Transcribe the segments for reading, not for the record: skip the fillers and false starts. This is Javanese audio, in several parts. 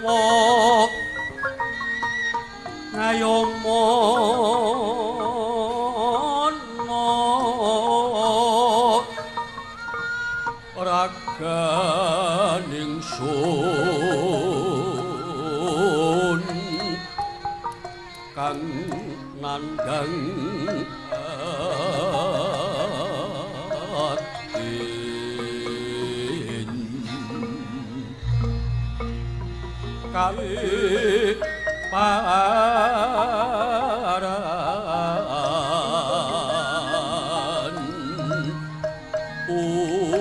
Dewa ngayomana raganing sun kang nandhang atin kali paran ung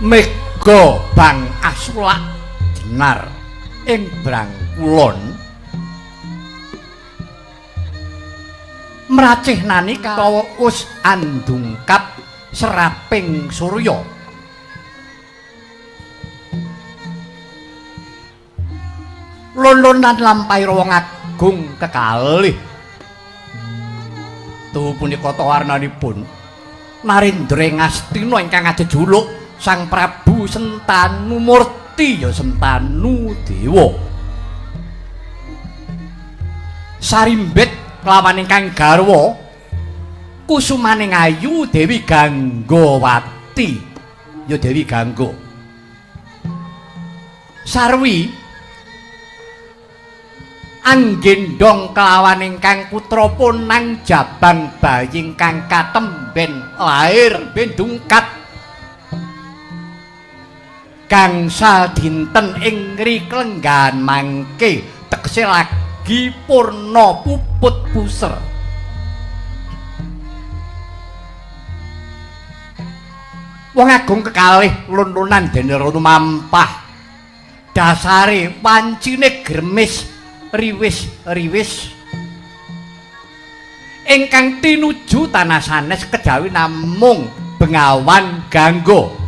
Mega Bang Asulak jenar ing Brangkulon mracih nani kawa us andungkap seraping surya. Lon-lonan lampahi wong agung kekalih. Tuhu punika warnanipun Narendra Ngastina ingkang ajejuluk Sang Prabu Sentanu Murti ya Sentanu Dewa. Sarimbit kelawan ingkang garwa kusumaning ayu Dewi Ganggawati ya Dewi Gangga. Sarwi anggendhong kelawan ingkang putra ponang jabang bayi ingkang katemben lair ben dungkat gangsal dinten ing riklenggahan mangke tegese lagi purna puput puser. Wong agung kekalih lun-lunan dene rono mampah dasare wancine germis riwis-riwis ingkang tinuju tanah sanes kejawi namung Bengawan Gangga.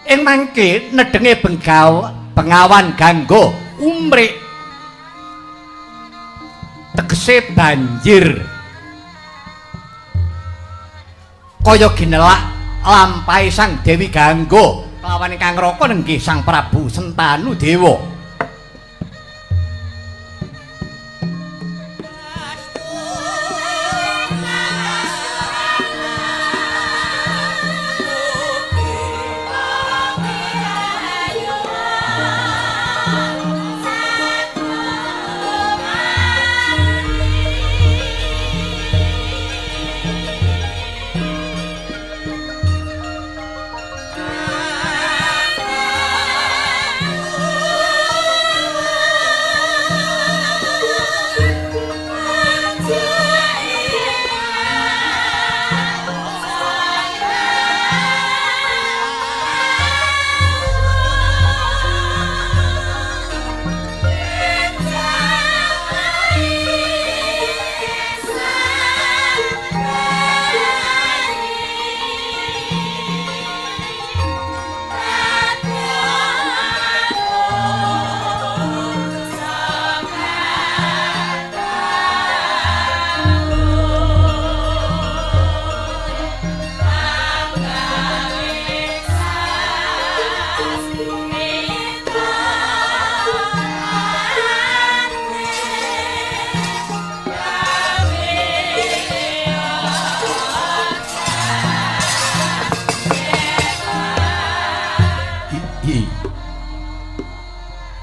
Ing mangke nedenge Bengawan Gangga umrik tegese banjir kaya ginelak lampahi Sang Dewi Gangga kelawan ingkang raka nenggih Sang Prabu Sentanu Dewa. Oh!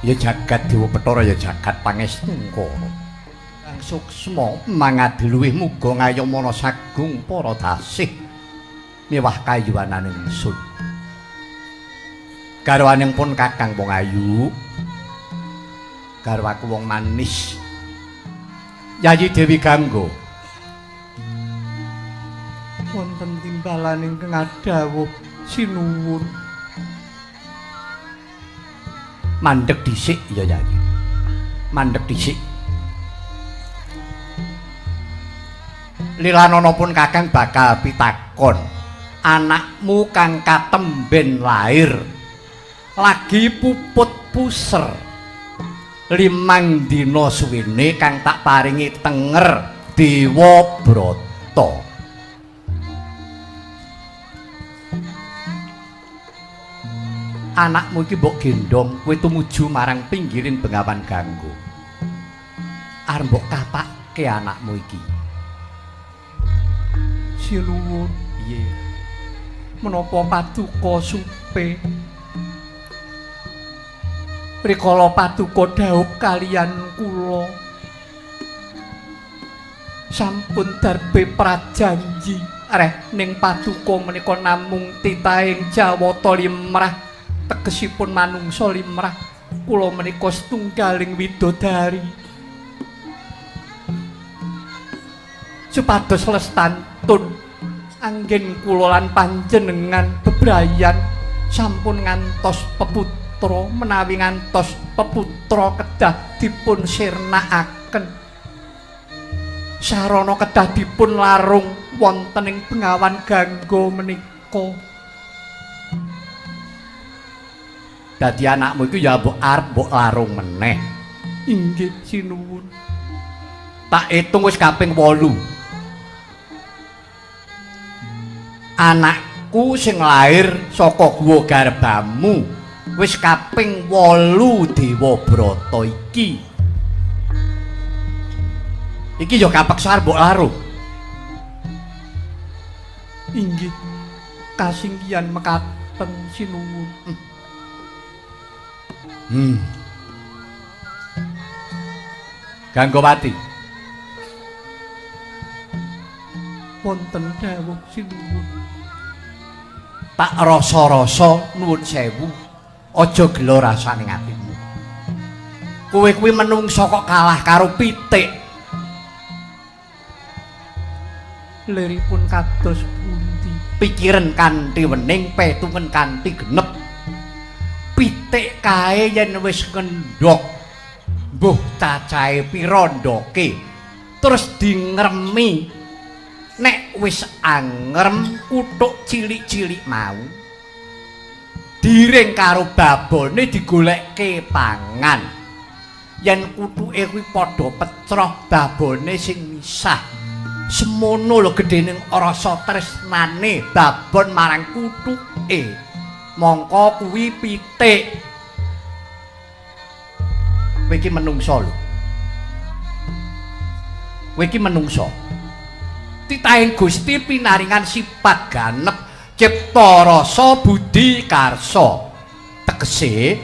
Ya jagat Dewa Bathara ya jagat Pangestungkara. Kang suksma mangadiluwih muga ngayomana sagung para dasih miwah kayuwananing sun. Garwaning pun Kakang wong ayu. Garwaku wong manis. Yayi Dewi Gangga. Wonten timbalan ingkang adhawuh sinuwun. Mandheg dhisik ya Yayi. Mandheg dhisik. Lilanana pun Kakang bakal pitakon. Anakmu kang katemben lair lagi puput puser. 5 dina suwene kang tak paringi tenger Dewa Brata. Anakmu iki mbok gendhong kowe tumuju marang pinggiring Bengawan Gangga. Arep mbok kapake anakmu iki. Sinuwun. Piye? Menapa paduka supe? Rikala paduka dhaup kaliyan kula sampun darbe prajanji reh ning paduka menika namung titahing Jawata limrah, tegesipun manungsa limrah. Kula menika setunggaling widodari supados lestantun anggen kula lan panjenengan bebrayan sampun ngantos peputra, menawi ngantos peputra kedah dipun sirnakaken, sarana kedah dipun larung wonten ing Bengawan Gangga menika. Dadi anakmu iku ya mbok arep mbok larung meneh. Inggih sinuwun. Tak etung wis kaping 8. Anakku sing lair saka guwa garbamu wis kaping 8 Dewa Brata iki. Iki ya kapeksa arep mbok larung. Inggih kasinggihan mekaten sinuwun. Ganggawati. Wonten dawuh sinuwun. Tak rasa-rasa nuwun sewu, aja gela rasane atimu. Kowe kuwi menungsa kok kalah karo pitik. Liripun kados pundi? Pikiran kanthi wening, petungen kanthi genep. Pitik kae yen wis ngendhok, mbuh cacahe pira ndoke, terus dingremi. Nek wis angrem kuthuk cilik-cilik mau diring karo babone digolekke pangan. Yen kuthuke kuwi padha pecroh babone sing misah. Semono lho gedhening rasa tresnane babon marang kuthuke. Mongko kuwi pitik. Kowe iki menungsa lho. Kowe iki menungsa. Titahing Gusti pinaringan sifat ganep cipta rasa budi karsa. Tegese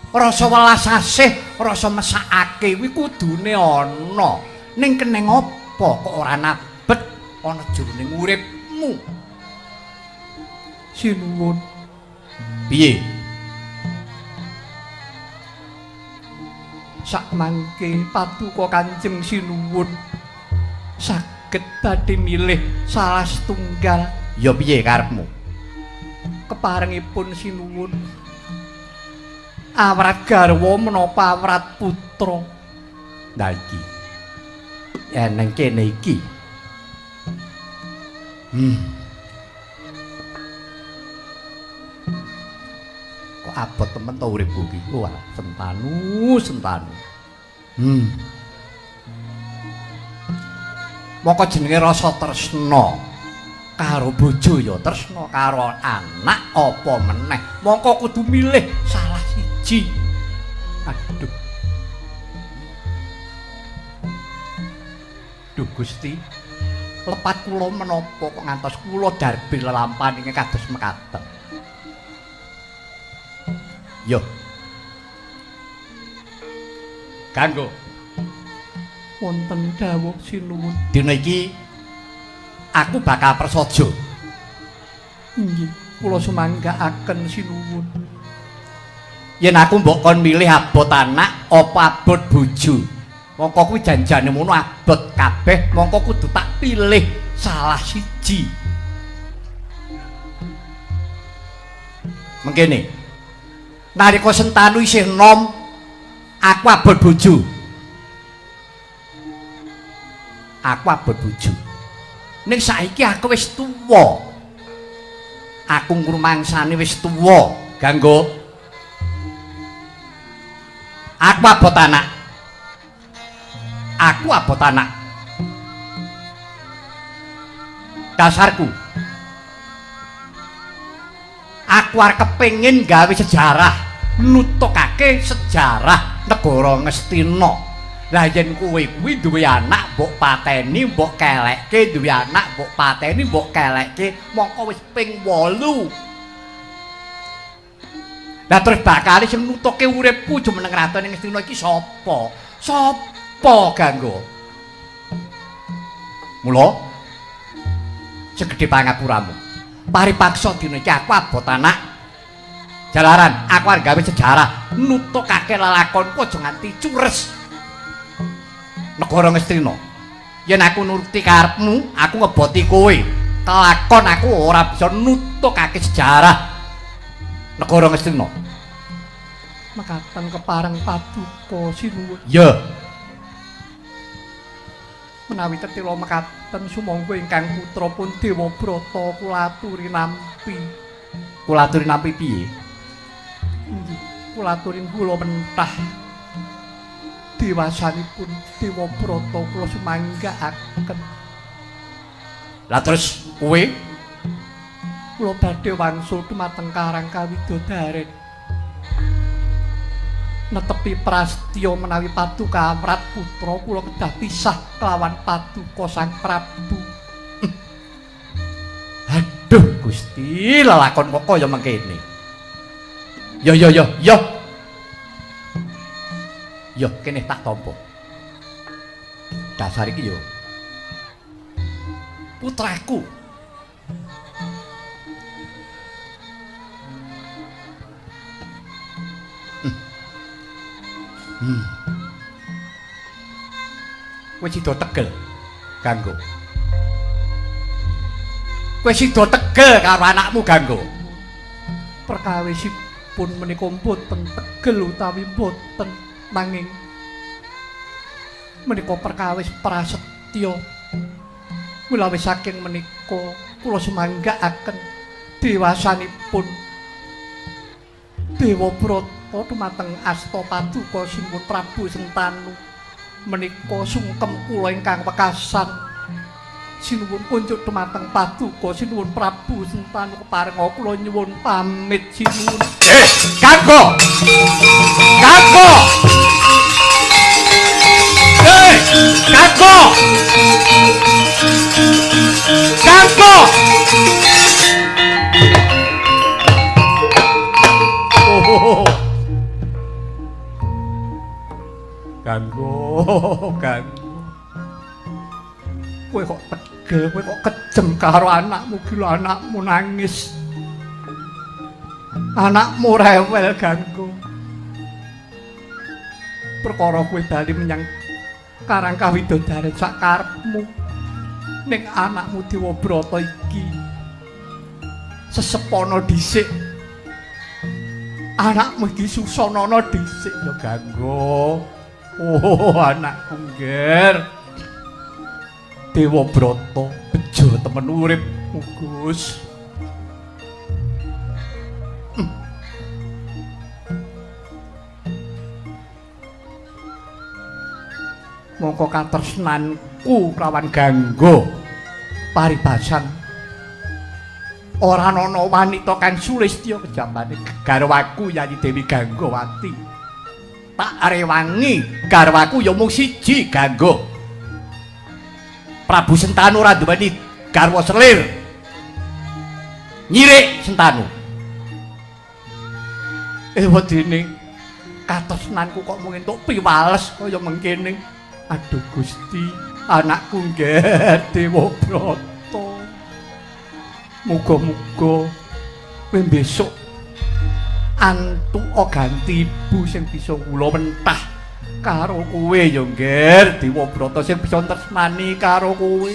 rasa welas asih, rasa mesakake kuwi kudune ana. Ning keneng apa kok ora nabet ana jroning uripmu? Sinuwun. Piye? Sakmangke paduka Kanjeng Sinuwun saged badhe milih salah setunggal. Ya piye karepmu? Keparengipun Sinuwun awrat garwa menapa awrat putra? Lah iki eneng kene iki. Kok abot temen to uripku iki. Wah, sentanu, sentanu. Moko jenenge rasa tresna karo bojo ya tresna, karo anak apa meneh. Mongko kudu milih salah siji. Aduh. Duh Gusti, lepat kula menapa kok ngantos kula darbe lelampahan ingkang kados mekaten. Yo. Kanggo Wonten dawuh sinuwun. Dina iki aku bakal prasaja. Inggih, kula sumanggaaken sinuwun. Yen aku mbok kon milih abot anak apa abot bojo, mongko kuwi janjane ngono abot kabeh, mongko kudu tak pilih salah siji. Mengkene. Nalika Sentanu isih nom, aku abot bojo. Aku abot bojo. Ning saiki aku wis tuwa. Aku ngrumangsane wis tuwa, Ganggo. Aku abot anak. Aku abot anak. Dasarku. Aku arep kepengin gawe sejarah, nutukake sejarah negara Ngastina. Lah yen kowe kuwi duwe anak mbok pateni, mbok kelekke, duwe anak mbok pateni, mbok kelekke, mongko wis ping 8. Lah terus bakale sing nutuke uripku jumeneng kraton ing Ngastina iki sapa? Sapa Ganggo? Mula segede pangapuramu. Paripaksa dina iki aku abot anak. Jalaran aku arep gawe sejarah nutukake lelakonku aja nganti cures. Negara Ngastina. Yen aku nuruti karepmu, aku ngeboti kowe. Kelakon aku ora bisa nutukake sejarah negara Ngastina. Mekaten kepareng paduka sinuwun. Ya. Menawi tetila mekaten sumangga ingkang putra pun Dewabrata kula aturi nampi. Kula aturi nampi piye? Inggih, kula aturi kula mentah. Dewasanipun Dewabrata kula sumanggaaken. Lah terus kowe? Kula badhe wangsul dumateng Karang Kawidodaren. Netepi prastya menawi paduka amrat putra kula kedah pisah kelawan paduka Sang Prabu. Aduh Gusti, lelakon kok kaya mengkene. Yo yo yo yo. Yo kene tak tampa. Dasar iki yo. Putraku. Kowe sida tegel, Ganggo. Kowe sida tegel karo anakmu, Ganggo. Perkawisipun menika mboten tegel utawi mboten, nanging menika perkawis prasetya. Mulawi saking menika kula sumanggaaken dewasanipun Dewabrata dumateng asta paduka Sinuwun Prabu Sentanu. Menika sungkem kula ingkang wekasan. Sinuwun kunjuk dumateng paduka Sinuwun Prabu Sentanu, keparenga kula nyuwun pamit sinuwun. Ganggo. Ganggo. Ganggo. Ganggo. Oh. Ganggo, Ganggo. Kowe kok tegel, kowe kok kejem karo anakmu, gila anakmu nangis. Anakmu rewel, Ganggo. Perkara kowe bali menyang Karang Kawidodaren sak karepmu. Ning anakmu Dewabrata iki sesepono dhisik. Anakmu iki susanana dhisik ya, Ganggo. Oh, anakku ngger. Dewabrata bejo temen uripmu, Gus. Mongko katresnanku lawan Ganggo paribasan ora ana wanita kang sulistya kejambane garwaku Yayi Dewi Ganggowati. Tak rewangi garwaku ya mung siji, Ganggo. Prabu Sentanu ora duweni garwa selir. Nyirik Sentanu. Ewadene katresnanku kok mung entuk piwales kaya mengkene. Aduh Gusti, anakku Ngger Dewabrata. Muga-muga kowe besok antuk ganti ibu sing bisa kula mentah karo kowe ya Ngger Dewabrata, sing bisa tresnani karo kowe.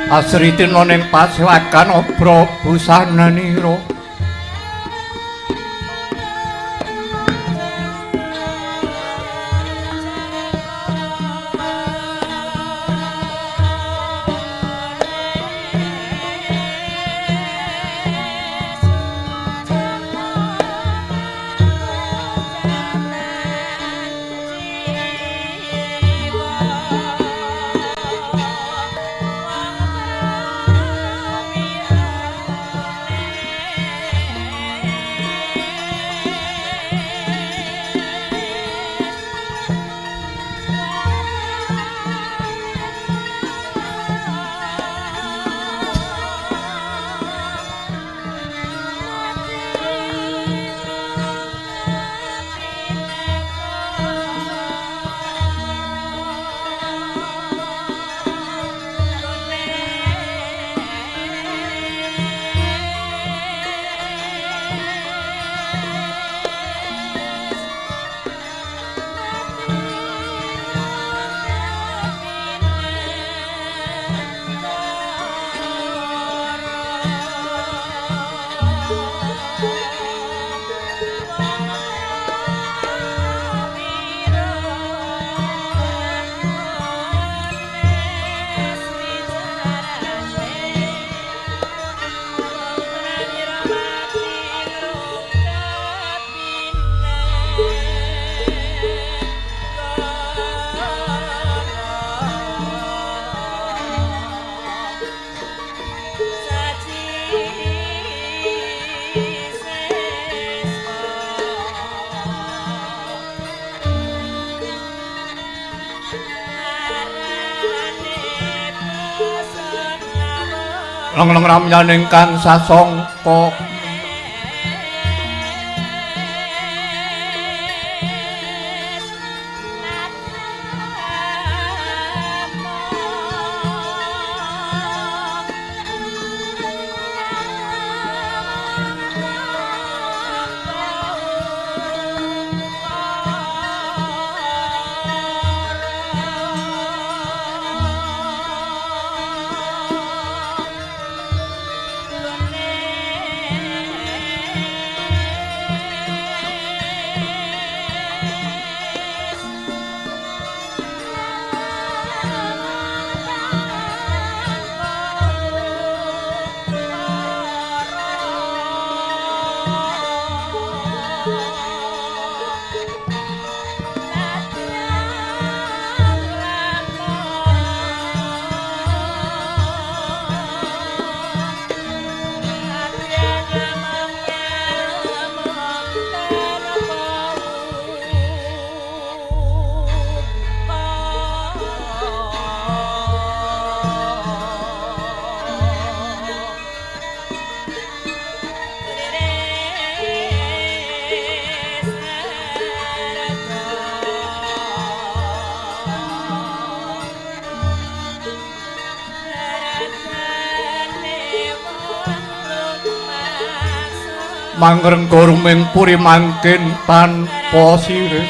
Asritina ning pasewakan obra busananira. Lengleng ramyaning kang sasongko. Mangrengga ruming puri mangkin tanpa sirih.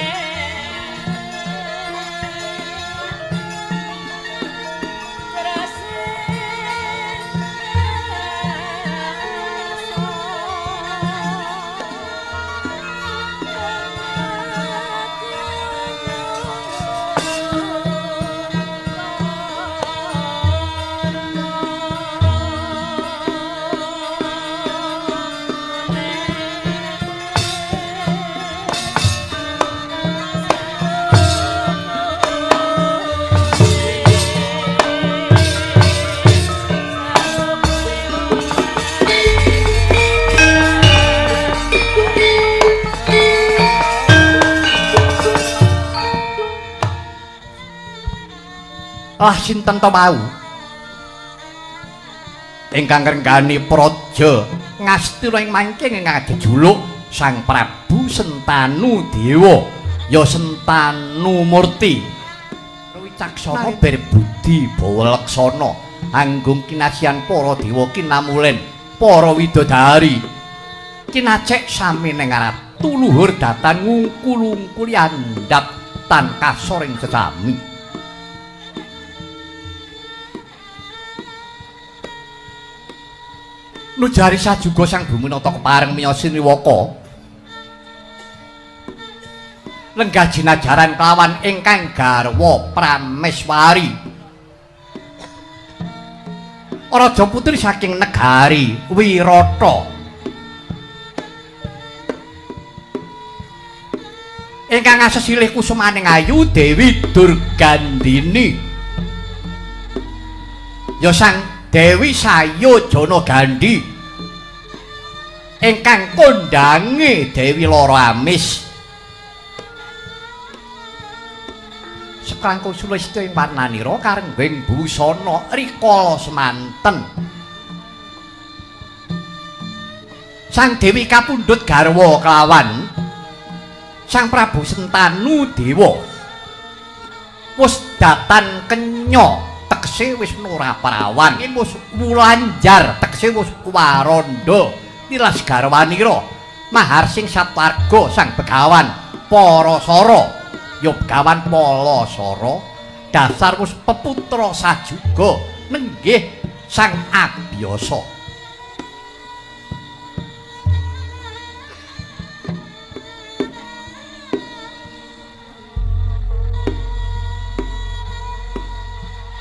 Lah sinten to mau? Ingkang ngrenggani praja Ngastina ing mangke ingkang jejuluk Sang Prabu Sentanu Dewa ya Sentanu Murti. Wicaksana berbudi bawa laksana anggung kinasihan para dewa kinamulen para widodari kinacek sami ning ratu luhur datan ngungkul-ungkuli andhap tan kasor ing sesami. Nujari sajuga Sang Buminata kepareng miyos niwaka lenggah jinajaran kelawan ingkang garwa Prameswari raja putri saking negari Wirata ingkang asesilih kusumaning ayu Dewi Durgandini ya Sang Dewi Sayojana Gandhi ingkang kondange Dewi Loro Amis. Sekrangkung sulistya ing warnanira karengging busana rikala semanten Sang Dewi kapundhut garwa kelawan Sang Prabu Sentanu Dewa wis datan kenya tegese wis ora prawan wis wulanjar tegese wis waranda tilas garwanira mahar sing satwarga Sang Begawan Parasara ya Begawan Palasara dasar wis peputra sajuga nenggih Sang Abyasa.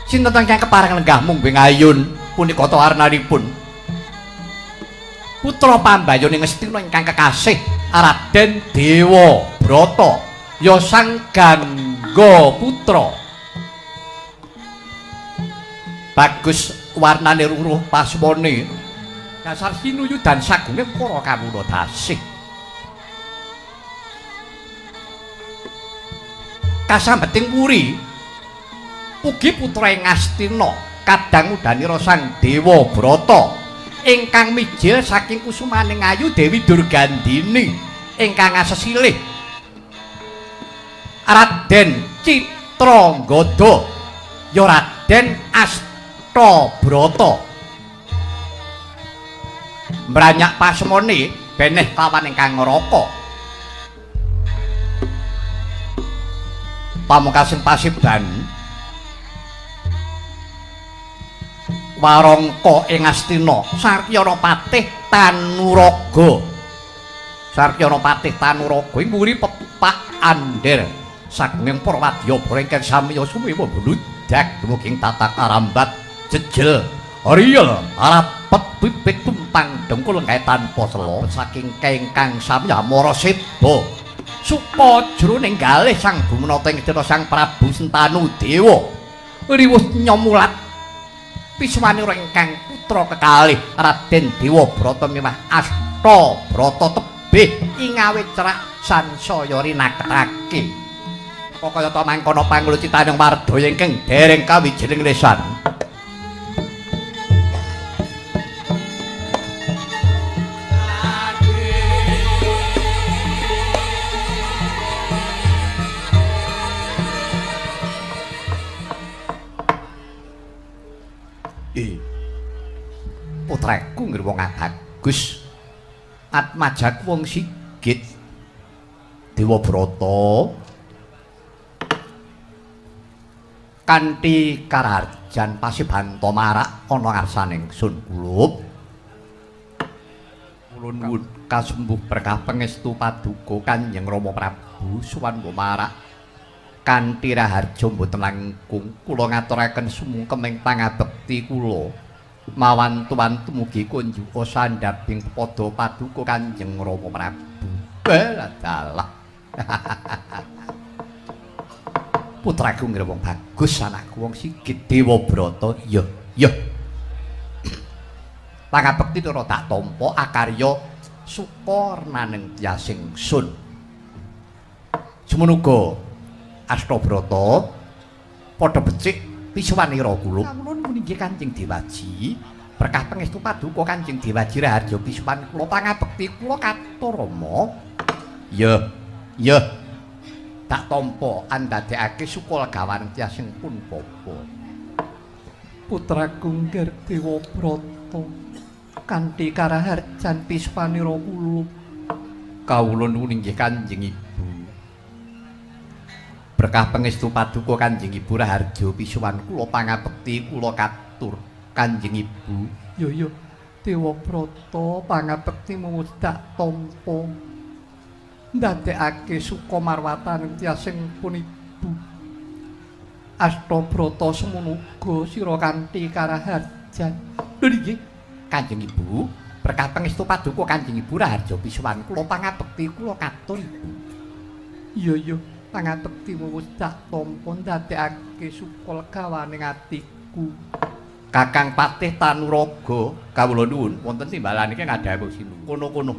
Sinten ingkang kepareng lenggah mungging ayun punika ta warnanipun putra pambayone Ngastina ingkang kekasih Raden Dewa Brata ya Sang Gangga Putra. Bagus warnane ruruh pasmone dasar sinuyudan sagunge para kawula dasih. Kasambeting wuri ugi putra ing Ngastina kadang udanira Sang Dewa Brata ingkang mijil saking kusumaning ayu Dewi Durgandini ingkang asesilih Raden Citranggada ya Raden Astabrata. Mbranyak pasmone beneh kawan ingkang ngraka pamungkasing pasiban warangka ing Ngastina Sarkyana Patih Tanuraga. Sarkyana Patih Tanuraga ing mburi pepak ander sagunging para wadyabara ingkang samiya sumewa bludak dumugi ing tatak arambat jejel riyel rapet bibit tumpang dengkul engkae tanpa sela saking kengkang samiya amara seda suka jroning galih Sang Bumanata ing Ngastina Sang Prabu Sentanu Dewa riwuh nyomulat pisuwanira ingkang putra kekalih Raden Dewa Brata miwah Astabrata tebih ing awit cerak sansaya rinaketake. Kaya ta mangkono panglucitaning wardaya ingkang dereng kawijining lesan. Putraku nggih wong bagus. Atmajaku wong sigit. Dewa Brata kanthi karaharjan pasibanta marak ana ngarsaning Sun Kulup. Kula nuwun kasembuh berkah pangestu paduka Kanjeng Rama Prabu suwan marak kanthi raharja mboten langkung kula ngaturaken sumungkem ing pangabekti kula. Mawantu-wantu mugi kunjuka sandhabing pepada paduka Kanjeng Rama Prabu. Dalah. Putraku ngira wong bagus, anakku wong sigit Dewa Brata. Ya, ya. Pangabekti ora tak tampa akarya suka renaneng tyasing sun. Semono uga Astabrata padha becik Pisuwanira kula. Kawula nuwun inggih Kanjeng Dewaji. Berkah pangestu paduka Kanjeng Dewaji Raharja pisuwan kula pangabekti kula katur Rama. Ya, ya. Tak tampa andadekake suka legawan tiasing pun bapa. Putraku Ngger Dewabrata kanthi karaharjan pisuwanira kula. Kawula nuwun inggih Kanjeng Ibu. Berkah pangestu paduka Kanjeng Ibu Raharja pisuwan kula pangabekti kula katur Kanjeng Ibu. Ya ya Dewabrata pangabektimu wis dak tampa. Ndadekake suka marwatan tiasing pun ibu. Astabrata semono uga sira kanthi karaharjan. Lho nggih Kanjeng Ibu, berkah pangestu paduka Kanjeng Ibu Raharja pisuwan kula pangabekti kula katur Ibu. Iya iya pangabektimu wis dak tampa ndadekake suka legawaning atiku. Kakang Patih Tanuraga kawula nuwun wonten timbalan iki ngadhawuh sinuwun. Kono-kono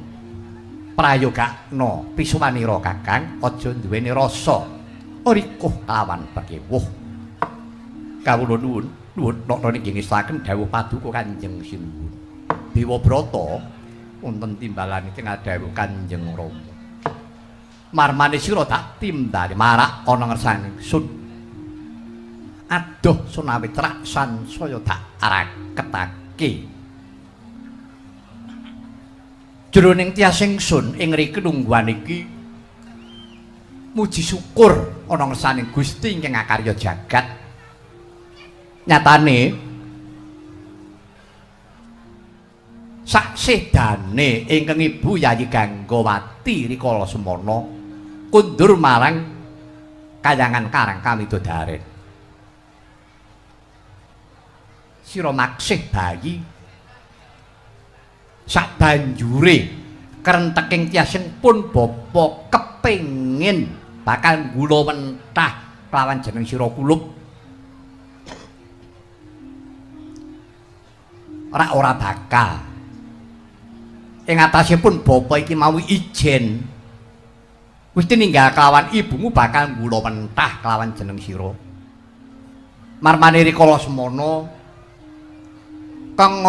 prayogakna pisuwanira Kakang aja duweni rasa rikuh lawan pekewuh. Kawula nuwun nuwun nokna niki ngestaken dawuh paduka Kanjeng Sinuwun. Dewabrata wonten timbalan iki ngadhawuh Kanjeng Rama. Marmane sira tak timbali marak ana ngersane sun. Aduh sunawi trak sansaya tak raketake. Jroning tiasing sun ing riki lungguhan iki muji syukur ana ngersane Gusti ingkang ngakarya jagat. Nyatane saksedane ingkang Ibu Yayi Ganggawati rikala semana kundur marang kayangan Karang Kamidodaren. Sira maksih bayi sabanjure krenteking tiasing pun bapa kepengin bakal gula mentah kelawan jeneng sira kulup. Ora ora bakal. Ing atasipun bapa iki mau ijen wis tininggal kelawan ibumu bakal gula mentah kelawan jeneng sira. Marmane rikala semana Kang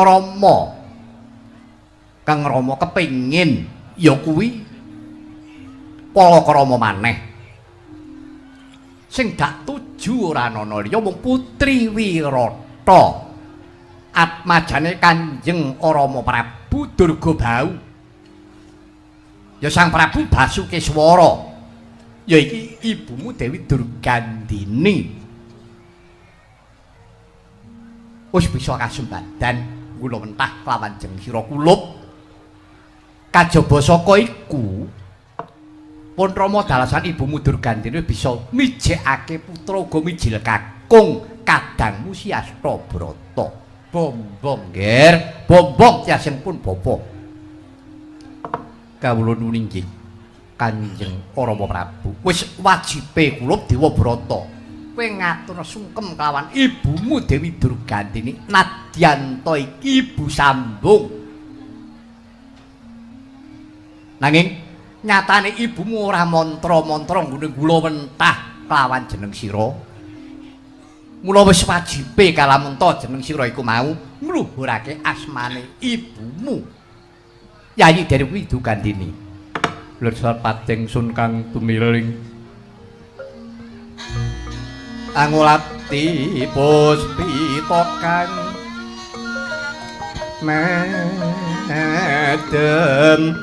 Rama kepengin ya kuwi palakrama maneh. Sing dak tuju ora ana liya mung Putri Wirata. Atmajane Kanjeng Rama Prabu Durga Bau. Ya Sang Prabu Basukeswara. Ya iki ibumu Dewi Durgandini. Wis bisa kasembadan gula mentah kelawan jeneng sira kulup. Kajaba saka iku pun Rama dalasan ibumu Durgandini bisa mijekake putra uga mijil kakung kadangmu Si Astabrata. Bombong nger, bombong tiasing pun bapa. Kawula nuwun inggih Kanjeng Rama Prabu. Wis wajibe kulup Dewabrata. Kowe ngatur sungkem kelawan ibumu Dewi Durgandini nadyanta iki ibu sambung. Nanging nyatane ibumu ora mantra-mantra nggone gula mentah kelawan jeneng sira. Mula wis wajibe kalamunta jeneng sira iku mau ngluhurake asmane ibumu Yayi Dewi Durgandini. Lersa pating sun kang tumiling angulati puspita kang medem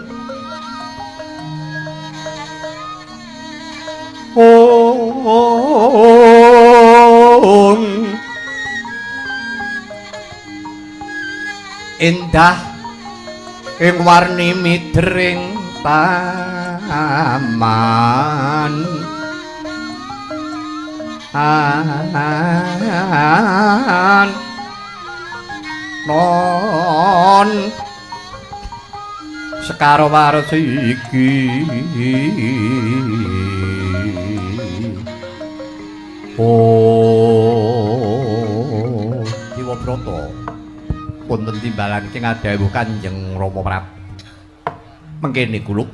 ong endah ing warni midring taman an non Sekar Warsiki. Oh Dewabrata wonten timbalan ing ngadhawuh Kanjeng Rama Prabu. Mengkene kulup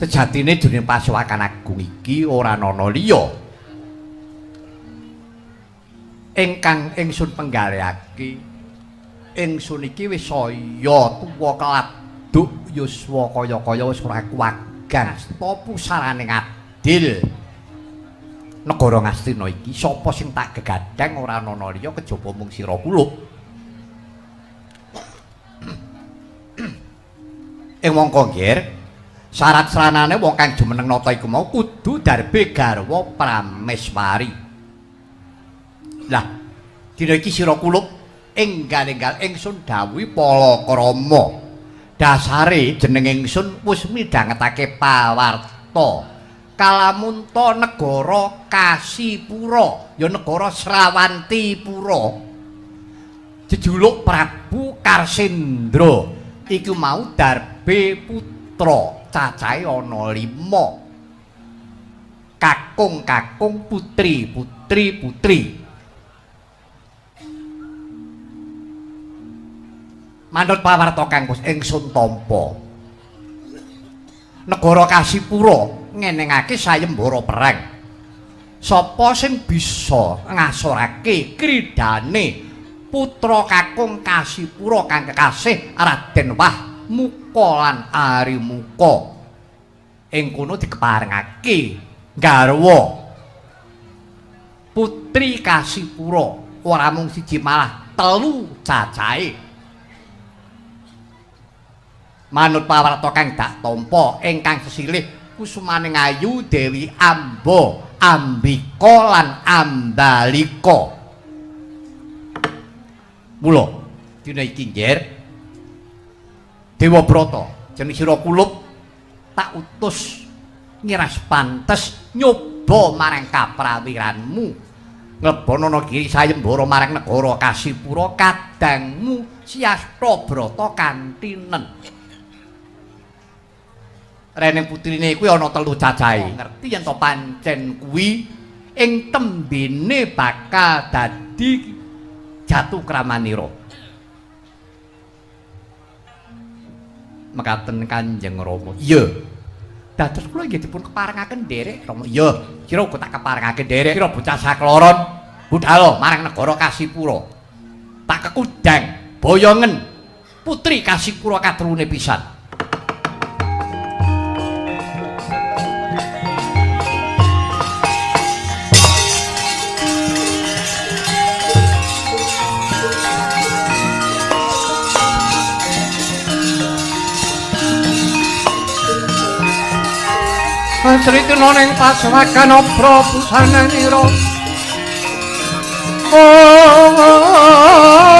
sejatine jroning pasuwakan agung iki ora ana liya Ingkang ingsun penggalihake, ingsun iki wis saya tuwa keladuk yuswa kaya-kaya wis ora kuwagan asta pusarane adil. Negara Ngastina iki sapa sing tak gegadang ora ana liya kejaba mung sira kulup. Ing mongko nggir, syarat sranane wong kang jumeneng nata iku mau kudu darbe garwa prameswari. Lah, dina iki sira kulup enggal-enggal ingsun dawuhi palakrama. Dasare jeneng ingsun wis midhangetake pawarta. Kalamunta negara Kasipura, ya negara Srawantipura. Jejuluk Prabu Karsendra iku mau darbe putra, cacahe ana 5. Kakung-kakung, putri, putri, putri. Manut pawarta kang wis ingsun tampa, negara Kasipura ngenengake sayembara perang. Sapa sing bisa ngasorake kridane putra kakung Kasipura kang kekasih Raden Wah Muka lan Arimuka? Ing kono dikeparengake garwa putri Kasipura ora mung siji malah 3 cacahe. Manut pawarta kang dak tampa ingkang sesilih kusumaning ayu Dewi Amba, Ambika lan Ambalika. Mula dina iki nggir Dewa Brata jeneng sira kulup tak utus ngiras pantes nyoba marang kaprawiranmu nglebonono giri sayembara marang negara Kasipura kadangmu Siasta Brata kantinen. Reneng putrine kuwi ana 3 cacahe. Ngerti yen to pancen kuwi ing tembene bakal dadi jatuh kramanira. Mekaten Kanjeng Rama. Iya. Dados kula nggih dipun keparengaken nderek Rama. Iya, sira uga tak keparengake nderek. Sira bocah sakloron budhal marang negara Kasipura. Tak kekudang boyongen putri Kasipura katrune pisan. Sritina ning paswagan obra busananira. Oh.